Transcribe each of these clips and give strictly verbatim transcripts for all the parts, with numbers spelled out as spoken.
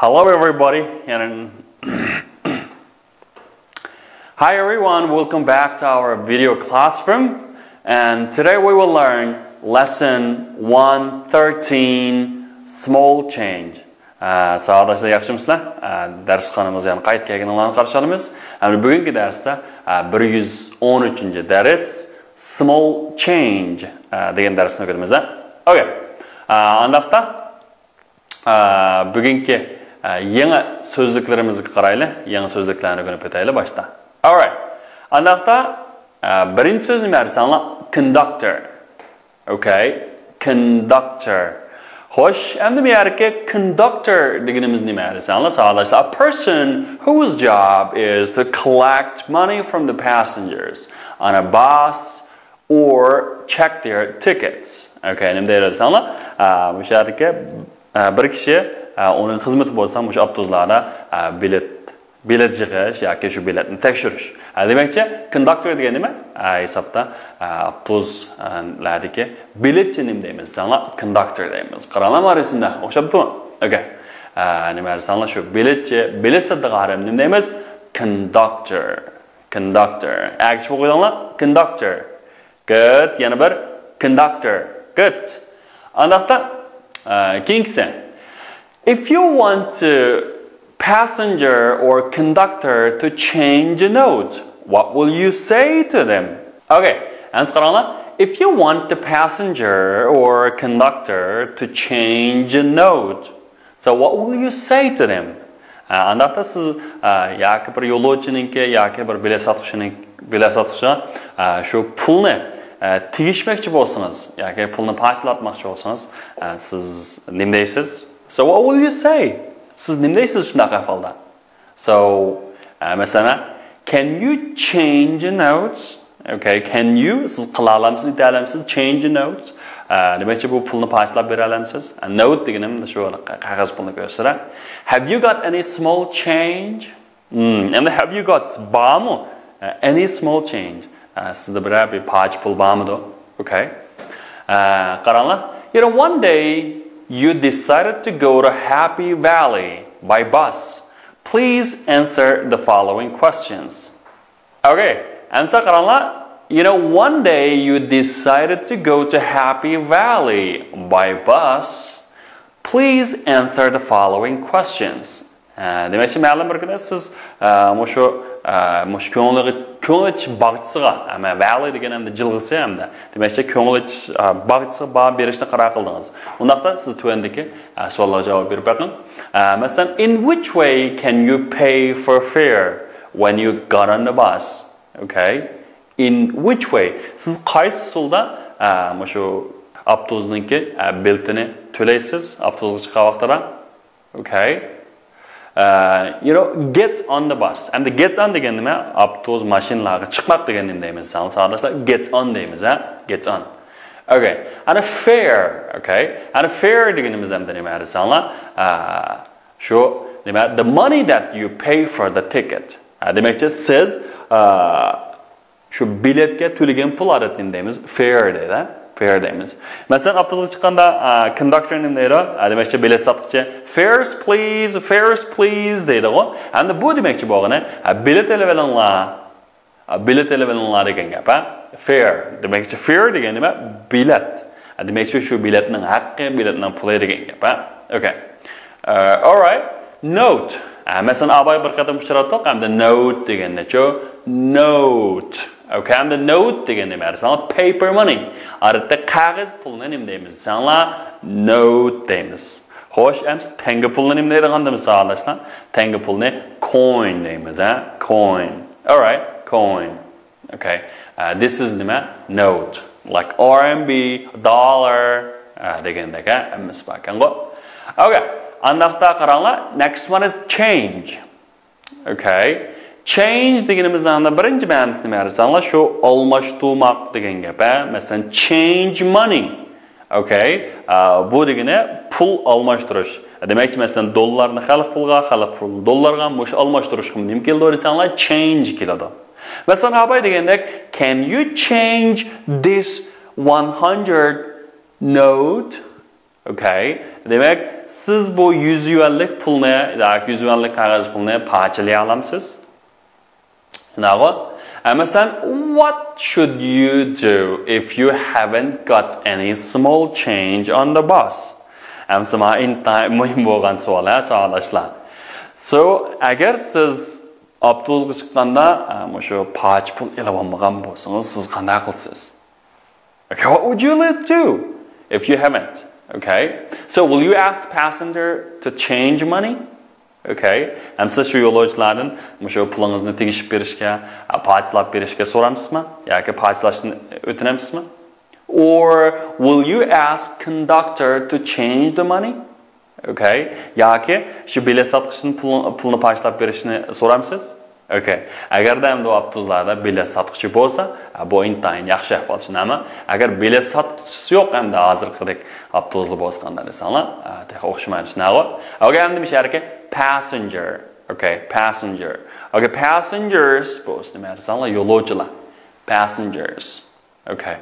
Hello everybody and Hi everyone, welcome back to our video classroom, and today we will learn lesson one thirteen, small change. Ә, сабақдашылар, яхшымысызлар? Ә, дәрісханамызға яна қайта келгеніңлерге қарсы аламыз. Әмді бүгінгі дәрісте ә, bir yüz on üçüncü дәріс, small change ә, деген дәрісті көрміз. Ә? Окей. Ә, андақта Ә, бүгінгі ә, яңа сөзліклерімізге қарайлы, яңа сөзліклерні көріп өтейли башта. Alright. Андақта ә, birinci söz nima desanglar? Conductor. Okay. Conductor. Xo'sh, endi bu yerga conductor deganimiz nima desanglar, savoldashlar? A person whose job is to collect money from the passengers on a bus or check their tickets. Okay, nima deydi desanglar? Ә, bu yerga ә, bir kishi ә, uning xizmati bo'lsa, o'sha avtobuslarda ә, bilet bilet yig'ish yoki shu biletni tekshirish. Ә, demakchi, conductor degan nima? Ә, hisobda ә, avtobuslardagi biletchi nima deymiz desanglar? Conductor deymiz. Qaranglar, mana rasmda o'xshabdimi? Okay. Ә, nima desanglar, shu biletchi, bilet sotadigan odam nima deymiz? Conductor. Conductor. Ergishib qo'yinglar. Conductor. Good. Yana bir. Conductor. Good. Андақта ә, keyingisi. If you want to passenger or conductor to change a note, what will you say to them? Okay. Endi qaranglar. If you want the passenger or conductor to change a note, so what will you say to them? Ә, андақта сіз ә, яки бір жолаушыныңки, яки бір билет сатушының, билет сатушыға ә, shu pulni ә, tegishmoqchi bo'lsangiz, yoki pulni parchalatmoqchi bo'lsangiz, ә, siz nima deysiz? So what will you say? Siz nima deysiz shunday ahvolda? So, ә, masalan, can you change a note? Okay, can you? Siz qila olamsiz, eta olamsiz? Change a note. Ә, demakchi, bu pulni parchalab bera olamsiz? A note deganim shu qog'oz pulni ko'rsatadi. Have you got any small change? Hmm, endi have you got, bormi? Ә, any small change? Ә, sizda biror bir parcha pul bormidi? Okay. Ә, qaranglar. You know, one day you decided to go to Happy Valley by bus. Please answer the following questions. Okay, endi qaranglar. You know, one day you decided to go to Happy Valley by bus. Please answer the following questions. Ә, demakchi, ma'lum bir kuni siz ә, mushu ә, mushu ko'ngli ko'ngil bog'chisiga, valley degan hamda jilg'isi hamda, demakchi, ko'ngil bog'chisiga borib berishni qaror qildingiz. Undaqda siz tuvandagi ә, savollarga javob berib baqing. Ә, masalan, in which way can you pay for fare when you got on the bus? Okay. In which way? Siz qaysi usulda ә, mushu avtobusninki ә, biletini to'laysiz, avtobusga chiqqan vaqtida? Okay. Uh, you know, get on the bus. Endi get on degan nima? Avtobus, mashinalarga chiqmoq degan nima deymiz? Savoldashlar, get on deymiz, ha? Get on. Okay. And a fare, okay. And a fare deganimiz endi nima desanglar? Uh, shu nima? The money that you pay for the ticket. Ha, demakchi, siz uh, shu biletga to'lagan pul, odatda nima deymiz? Fare deydi. Fare deymiz. Masalan, avtobusga chiqqanda conductor nima deydi? Demakchi, bilet sotqichi, fares please, fares please deydi-ku. Endi bu demakchi bo'lgani, bilet olib olinglar. Bilet olib olinglar degan gap, ha? Fare. Demakchi, fare degan nima? Bilet. Demakchi, shu biletning haqqi, biletning puli degan gap, ha? Okay. Uh, all right. Note. Ә, masalan, abay bir qatam uchratdıq, hamda note degandachu? Note. Okay, hamda note degan nima? Masalan, paper money. Odatda qog'oz pulni nima deymiz? Sanglar note deymiz. Xo'sh, endi tanga pulni nima deydiganda, misolda, tanga pulni coin deymiz, ha? Coin. All right, coin. Okay. Uh, this is nima? Note. Like R M B, dollar uh, degandek, ha? Hammasi bor ekan-ku. Okay. Andaqda qaranglar. Next one is change. Okay. Change deganimizda birinchi ma'nosi nima desanglar, shu almashtirmoq degan gap, ha? Masalan, change money. Okay. Uh, bu degani pul almashtirish. Demakchi, masalan, dollarni xalq pulga, xalq pulni dollarga, mush almashtirishga nima keldi desanglar, change keladi. Masalan, abay degandek, can you change this one hundred note? Okay. دېمەك، سىز بۇ يۈز يۈەنلىك پۇلنى ياكى يۈز يۈەنلىك قەغەز پۇلنى پارچىلىيالامسىز؟ شۇنداقغۇ؟ ئە، مەسىلەن، what should you do if you haven't got any small change on the bus? ئەمسە مانا ئىنتايىن مۇھىم بولغان سوئال، ھە، ساۋاقداشلار. So، ئەگەر سىز ئاپتوبۇسقا چىققاندا، ئە، مۇشۇ پارچە پۇل ئېلىۋالمىغان بولسىڭىز، سىز قانداق قىلىسىز؟ Okay, what would you li- do if you haven't? Okay, so will you ask the passenger to change money? Okay, ئەمسە شۇ يولۇچىلاردىن مۇشۇ پۇلىڭىزنى تېگىشىپ بېرىشكە، ئە، پارچىلاپ بېرىشكە سورامسىزما؟ ياكى پارچىلاشنى ئۆتۈنەمسىزما؟ Or will you ask conductor to change the money? Okay, ياكى شۇ بېلەت ساتقۇچىدىن پۇل، پۇلنى پارچىلاپ بېرىشنى سورامسىز؟ Okay، ئەگەردە ئەمدى ئاپتوبۇسلاردا بېلەت ساتقۇچى بولسا، ئە، بۇ ئىنتايىن ياخشى ئەھۋال، شۇنداقمۇ؟ ئەگەر بېلەت ساتقۇچىسى يوق ئەمدى ھازىرقىدەك ئاپتوبۇسلا بولسا قانداق دېسەڭلار، ئە، تېخى ئوخشىمايدۇ، شۇنداقغۇ؟ Okay، ئەمدى مۇشۇ يەرگە passenger. Okay, passenger. Okay, passengers بولسا نېمە دېسەڭلار، يولۇچىلار. Passengers. Okay.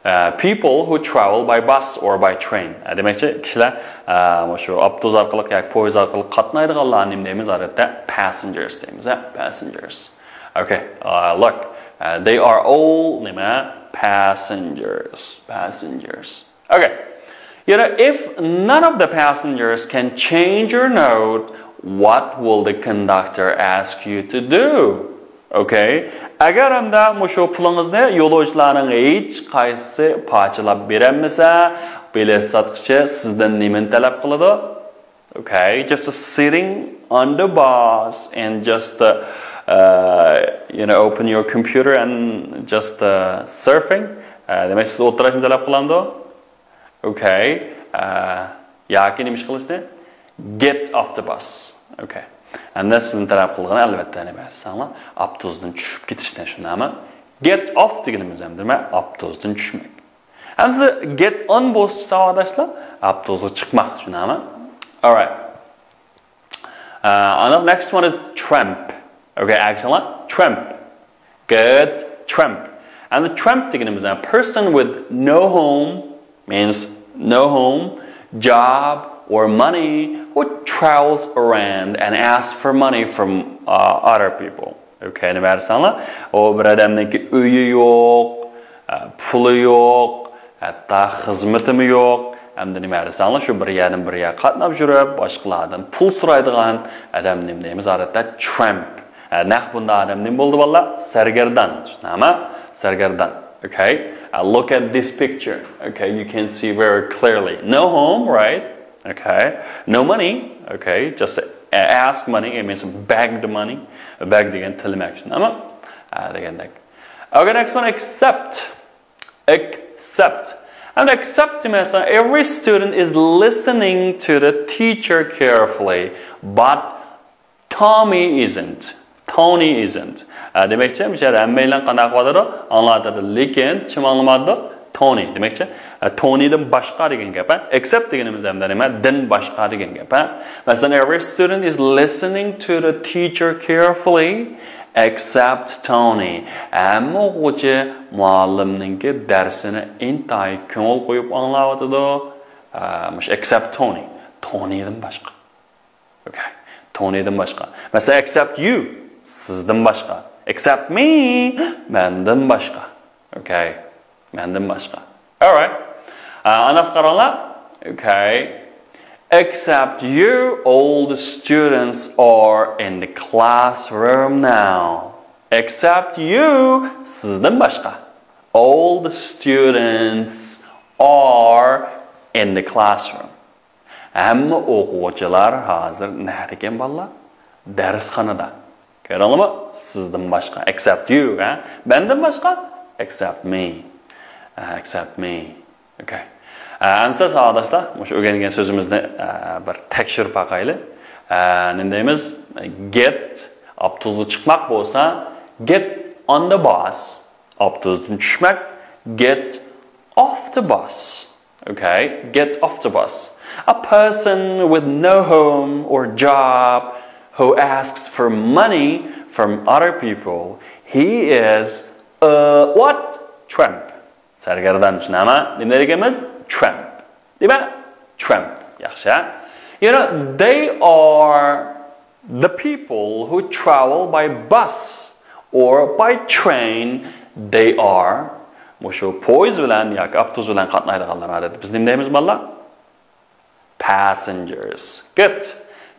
Uh, people who travel by bus or by train. ئە، دېمەكچى، كىشىلەر، ئە، مۇشۇ ئاپتوبۇس ئارقىلىق ياكى پويىز ئارقىلىق قاتنايدىغانلارنى نېمە دەيمىز؟ ئادەتتە passengers دەيمىز، ھە؟ Passengers. Okay. Uh, look, uh, they are all نېمە؟ Passengers. Passengers. Okay. You know, if none of the passengers can change your note, what will the conductor ask you to do? Okay. ئەگەر ئەمدى مۇشۇ پۇلىڭىزنى يولۇچىلارنىڭ ھېچ قايسىسى پارچىلاپ بېرەلمىسە، بېلەت ساتقۇچى سىزدىن نېمىنى تەلەپ قىلىدۇ؟ Okay, just sitting on the bus and just, uh, uh, you know, open your computer and just, uh, surfing. ئە، دېمەك، سىز ئولتۇرۇشنى تەلەپ قىلامدۇ؟ Okay. ئە، ياكى نېمە ئىش قىلىشنى؟ Get off the bus. Okay. ئەمدى سىزنى تەلەپ قىلغىنى، ئەلۋەتتە، نېمە دېسەڭلار، ئاپتوبۇستىن چۈشۈپ كېتىشنى، شۇنداقمۇ؟ Get off دېگىنىمىز ھەم نېمە؟ ئاپتوبۇستىن چۈشمەك. ئەمدى get on بولسا، ساۋاقداشلار، ئاپتوبۇسقا چىقماق، شۇنداقمۇ؟ Alright. Uh, and the next one is tramp. Okay, ئەكسىڭلار، tramp. Good, tramp. And the tramp دېگىنىمىز، a person with no home means no home, job or money, who travels around and asks for money from, uh, other people. Okay، نېمە دېسەڭلار، ئۇ بىر ئادەمنىڭكى ئۆيى يوق، ئە، پۇلى يوق، ھەتتا خىزمىتىمۇ يوق. ئەمدى نېمە دېسەڭلار، شۇ بىر يەردىن بىر يەرگە قاتناپ يۈرۈپ، باشقىلاردىن پۇل سورايدىغان ئادەم نېمە دەيمىز؟ ئادەتتە tramp. ئە، نەق بۇنداق ئادەم نېمە بولىدۇ، بالىلار؟ سەرگەردان. شۇنداقمۇ؟ سەرگەردان. Okay. Uh, look at this picture. Okay, you can see very clearly. No home, right? Okay. No money. Okay. Just, uh, ask money. It means beg the money. Beg دېگەن تىلىمەك. شۇنداقمۇ؟ ئە، دېگەندەك. Okay, next one, except. Except. And except دېمەسەڭ، every student is listening to the teacher carefully, but Tommy isn't. Tony isn't. ئە، دېمەكچى، مۇشۇ يەردە ھەممەيلەن قانداق قىلىۋاتىدۇ؟ ئاڭلاۋاتىدۇ، لېكىن كىم ئاڭلىمايدۇ؟ تونى. دېمەكچى، ئە، تونىدىن باشقا دېگەن گەپ، ھە؟ Except دېگىنىمىز ھەمدە نېمە؟ دىن باشقا دېگەن گەپ، ھە؟ مەسىلەن، every student is listening to the teacher carefully except Tony. ھەممە ئوقۇغۇچى مۇئەللىمنىڭكى دەرسىنى ئىنتايىن كۆڭۈل قويۇپ ئاڭلاۋاتىدۇ. ئە، مۇشۇ except Tony. تونىدىن باشقا. Okay. تونىدىن باشقا. مەسىلەن، except you. سىزدىن باشقا. Except me. مەندىن باشقا. Okay. مەندىن باشقا. Alright. ئە، ئانداق قاراڭلار. Okay. Except you, all the students are in the classroom now. Except you, سىزدىن باشقا. All the students are in the classroom. ھەممە ئوقۇغۇچىلار ھازىر نەدىكەن، بالىلار؟ دەرسخانىدا. كۆردۈڭلارمۇ؟ سىزدىن باشقا. Except you، ھە؟ مەندىن باشقا؟ Except me. ئە، except me. Okay. ئە، ئەمسە ساۋاقداشلار، مۇشۇ ئۆگەنگەن سۆزىمىزنى، ئە، بىر تەكشۈرۈپ باقايلى. ئە، نېمە دەيمىز؟ Get، ئاپتوبۇسقا چىقماق بولسا، get on the bus. ئاپتوبۇستىن چۈشمەك، get off the bus. Okay, get off the bus. A person with no home or job who asks for money from other people, he is a what? Tramp. سەرگەردان، شۇنداقمۇ؟ نېمە دېگەنمىز؟ Tramp. دېمەك، Tramp. ياخشى. You know, they are the people who travel by bus or by train. They are مۇشۇ پويىز بىلەن ياكى ئاپتوبۇس بىلەن قاتنايدىغانلار ئادەتتە بىز نېمە دەيمىز بالىلار؟ Passengers. Good.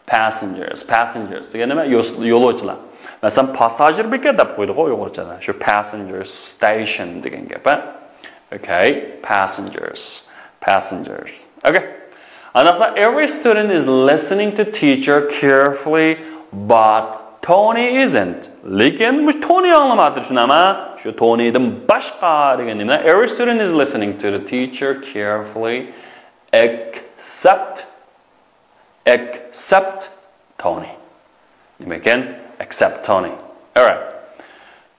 Passengers. Passengers دېگەن نېمە؟ يول-، يولۇچىلار. مەسىلەن، پاسساژىر بېكەت دەپ قويدۇق يۇقىرىچە. شۇ passenger station دېگەن گەپ. Okay. Passengers. Passengers. Okay. ئانداقتا every student is listening to teacher carefully, but Tony isn't. لېكىن مۇشۇ تونى ئاڭلىمايتتى، شۇنداقمۇ؟ شۇ تونىدىن باشقا دېگەن نېمە؟ Every student is listening to the teacher carefully, except, except Tony. نېمە ئىكەن؟ Except Tony. Alright.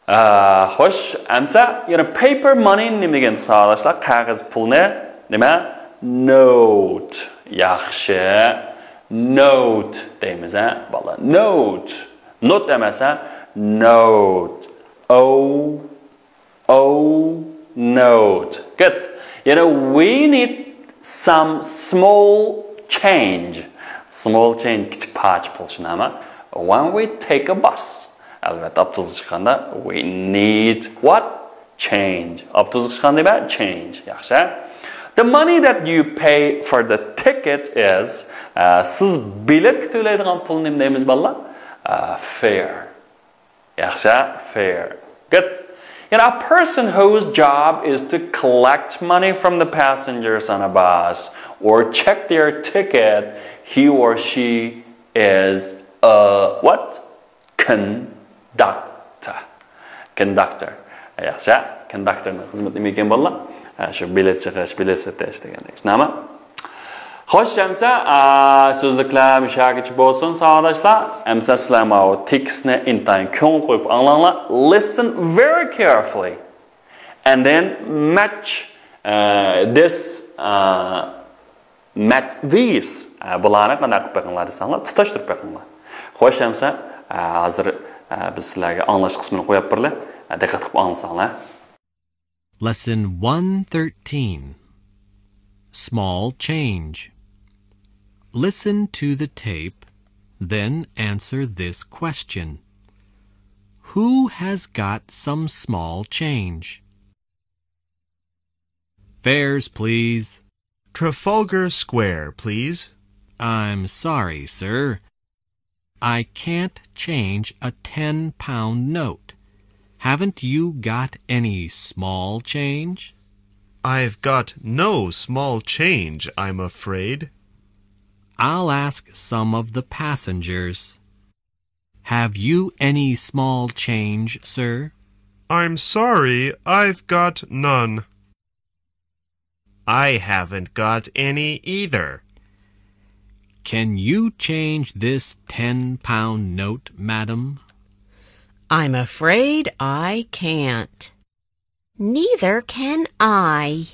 ئا، خوش، ئەمسە يەنە paper money نېمە دېگەن ساۋاقداشلار؟ قەغەز پۇلنى نېمە؟ Note. ياخشى. Note دەيمىز ھە بالىلار. Note. Not ئەمەس ھە. Note. O O note. Good. يەنە we need some small change. Small change كىچىك پارچە پۇل شۇنداقمۇ؟ When we take a bus. ئەلۋەتتە ئاپتوبۇسقا چىققاندا we need what? Change. ئاپتوبۇسقا چىققاندا نېمە؟ Change. ياخشى. The money that you pay for the ticket is, ئە، سىز بېلەتكە تۆلەيدىغان پۇل نېمە دەيمىز بالىلار؟ ئە، fare. ياخشى، fare. Good. يەنە a person whose job is to collect money from the passengers on a bus or check their ticket, he or she is a what? Conductor. Conductor. ياخشى، conductorنىڭ خىزمىتى نېمە ئىكەن بالىلار؟ ھە، شۇ بېلەت چىقىش، بېلەت سېتىش دېگەندەك. شۇنداقمۇ؟ خوش، ئەمسە، ئا، سۆزلۈكلەر مۇشۇ يەرگىچە بولسۇن، ساۋاقداشلار. ئەمسە سىلەر ماۋۇ تېكىستنى ئىنتايىن كۆڭۈل قويۇپ ئاڭلاڭلار. Listen very carefully and then match, ئە، this, ئە، match these. ئە، بۇلارنى قانداق قىلىپ بېقىڭلار دېسەڭلار، تۇتاشتۇرۇپ بېقىڭلار. خوش، ئەمسە، ئە، ھازىر، ئە، بىز سىلەرگە ئاڭلاش قىسمىنى قويۇپ بېرىلى. ئە، دىققەت قىلىپ ئاڭلىساڭلار. Lesson one thirteen. Small change. Listen to the tape, then answer this question. Who has got some small change? Fares, please. Trafalgar Square, please. I'm sorry, sir. I can't change a ten pound note. Haven't you got any small change? I've got no small change, I'm afraid. I'll ask some of the passengers. Have you any small change, sir? I'm sorry, I've got none. I haven't got any either. Can you change this ten pound note, madam? I'm afraid I can't. Neither can I.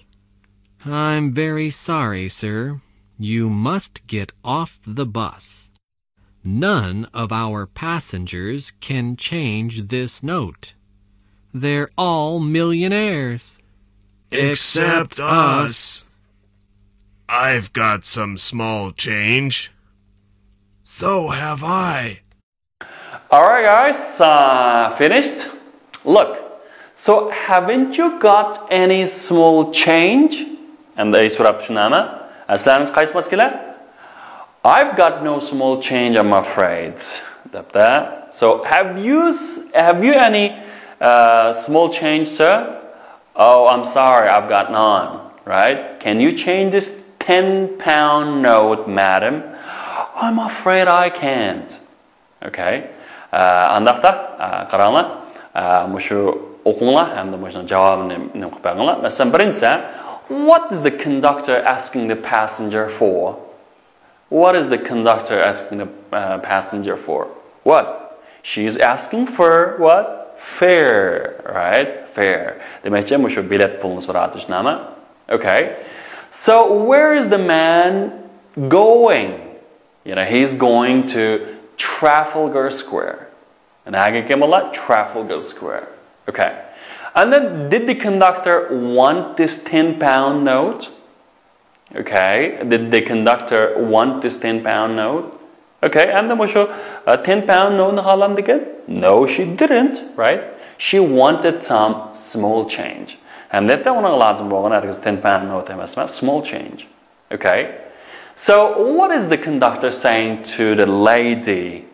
I'm very sorry, sir. You must get off the bus. None of our passengers can change this note. They're all millionaires. Except us. I've got some small change. So have I. Alright, guys, uh, finished. Look, so haven't you got any small change? ئەمدى ئەي سوراپتۇ شۇنداقمۇ؟ ئەسلىڭىز قايسى ماس كېلە؟ I've got no small change, I'm afraid. دەپتۇ. So, have you, have you any, uh, small change, sir? Oh, I'm sorry, I've got none. Right? Can you change this ten pound note, madam? I'm afraid I can't. Okay. ئانداقتا، قاراڭلار، مۇشۇ ئوقۇڭلار ھەمدە مۇشۇنىڭ جاۋابىنى نېمە قىلىپ بېقىڭلار. مەسىلەن، بىرىنچىسى، what is the conductor asking the passenger for? What is the conductor asking the, uh, passenger for? What? She's asking for what? Fare, right? Fare. دېمەكچى، مۇشۇ بېلەت پۇلىنى سوراۋاتىدۇ، شۇنداقمۇ؟ Okay. So, where is the man going? You know, he's going to Trafalgar Square. نەگە ئىكەن بالىلار؟ Trafalgar Square. Okay. And then, did the conductor want this ten pound note? Okay, did the conductor want this ten pound note? Okay, ئەمدى مۇشۇ ئە، ten pound note نى خالامدىكەن؟ No, she didn't, right? She wanted some small change. ھەمدە ئۇنىڭغا لازىم بولغان ھەرگىز ten pound note ئەمەس، small change. Okay. So, what is the conductor saying to the lady?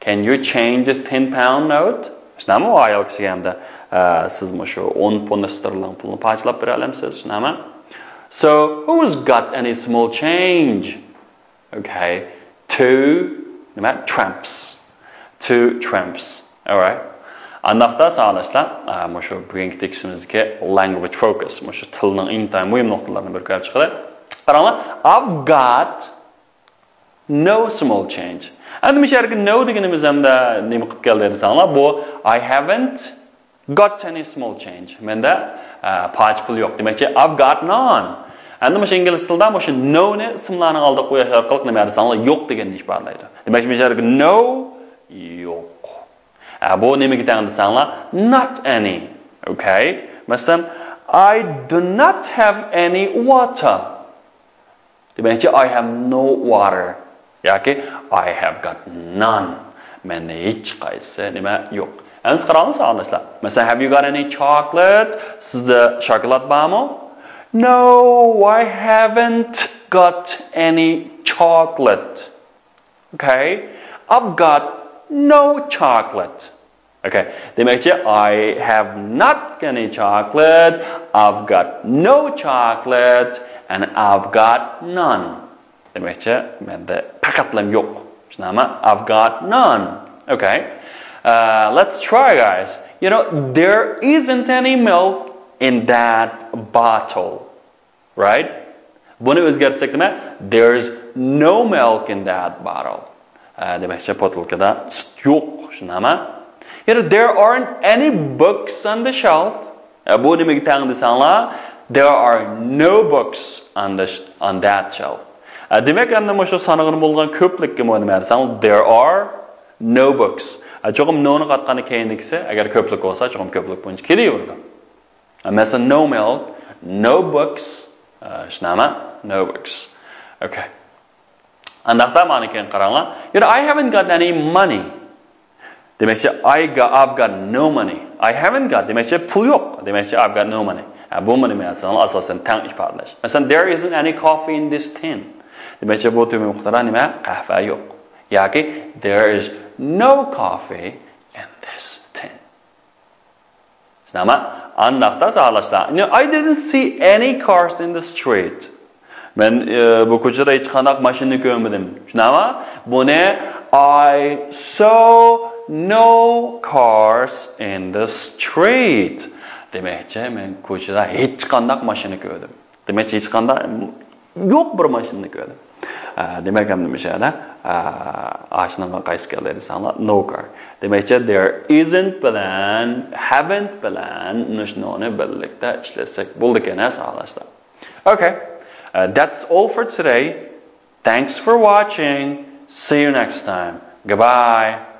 Can you change this ten pound note? شۇنداقمۇ ئايال كىشىگە ھەمدە ئە، سىز مۇشۇ ئون پۇند ستېرلىنگ پۇلنى پاچىلاپ بېرەلەمسىز؟ شۇنداقمۇ؟ So, who's got any small change? Okay. Two نېمە؟ Tramps. Two tramps. Alright. ئانداقتا ساۋاقداشلار، ئە، مۇشۇ بۈگۈنكى تېكىستىمىزدىكى language focus، مۇشۇ تىلنىڭ ئىنتايىن مۇھىم نۇقتىلىرىنى بىر كۆرۈپ چىقىلى. قاراڭلار، I've got no small change. ئەمدى مۇشۇ يەردىكى no دېگىنىمىز ئەمدى نېمە قىلىپ كەلدى دېسەڭلار، بۇ I haven't got any small change. مەندە ئە، پاچە پۇل يوق. دېمەكچى، I've got none. ئەمدى مۇشۇ ئىنگلىز تىلىدا مۇشۇ no نى ئىسىملارنىڭ ئالدىغا قويۇش ئارقىلىق نېمە دېسەڭلار، يوق دېگەننى ئىپادىلەيدۇ. دېمەكچى، مۇشۇ يەردىكى no يوق. ئە، بۇ نېمىگە تەڭ دېسەڭلار، not any. Okay. مەسىلەن، I do not have any water. دېمەكچى، I have no water. ياكى I have got none. مەندە ھېچقايسى نېمە يوق. ئەمدى قاراڭلار ساۋاقداشلار. مەسىلەن، have you got any chocolate? سىزدە شاكىلات بارمۇ؟ No, I haven't got any chocolate. Okay. I've got no chocolate. Okay. دېمەكچى، I have not any chocolate, I've got no chocolate, and I've got none. دېمەكچى، مەندە پەقەتلەم يوق. شۇنداقمۇ؟ I've got none. Okay. Uh, let's try, guys. You know, there isn't any milk in that bottle. Right? بۇنى ئۆزگەرتسەك نېمە؟ There's no milk in that bottle. ئە، دېمەكچى، بوتۇلكىدا سۈت يوق، شۇنداقمۇ؟ You know, there aren't any books on the shelf. ئە، بۇ نېمىگە تەڭ دېسەڭلار، there are no books on the sh- on that shelf. ئە، دېمەك، ئەمدى مۇشۇ سانىغىلى بولغان كۆپلۈككە نېمە دېسەڭلار، there are no books. ئە، چوقۇم no نى قاتقاندا كەينىدىكىسى، ئەگەر كۆپلۈك بولسا، چوقۇم كۆپلۈك بويىچە كېلىۋېرىدۇ. مەسىلەن، no milk, no books، ئە، شۇنداقمۇ؟ No books. Okay. ئانداقتا مانا كېيىن قاراڭلار. You know, I haven't got any money. دېمەكچى، I got, I've got no money. I haven't got. دېمەكچى، پۇل يوق. دېمەكچى، I've got no money. ھە، بۇمۇ نېمە دېسەڭلار، ئاساسەن تەڭ ئىپادىلەش. مەسىلەن، there isn't any coffee in this tin. دېمەكچى، بۇ تۆمۈر قۇتىدا نېمە؟ قەھۋە يوق. ياكى there is no coffee in this tin. شۇنداقمۇ؟ ئانداقتا ساۋاقداشلار. You know, I didn't see any cars in the street. مەن ئە، بۇ كوچىدا ھېچقانداق ماشىنىنى كۆرمىدىم. شۇنداقمۇ؟ بۇنى I saw no cars in the street. دېمەكچى، مەن كوچىدا ھېچقانداق ماشىنا كۆردۈم. دېمەكچى، ھېچقانداق يوق بىر ماشىنىنى كۆردۈم. ئە، دېمەك، ئەمدى مۇشۇ يەردە، ئە، ئاشۇنىڭغا قايسى كەلدى دېسەڭلار، no car. دېمەكچى، there isn't بىلەن haven't بىلەن مۇشۇنى بىرلىكتە ئىشلەتسەك بولىدىكەن، ھە، ساۋاقداشلار. Okay. Uh, that's all for today. Thanks for watching. See you next time. Goodbye.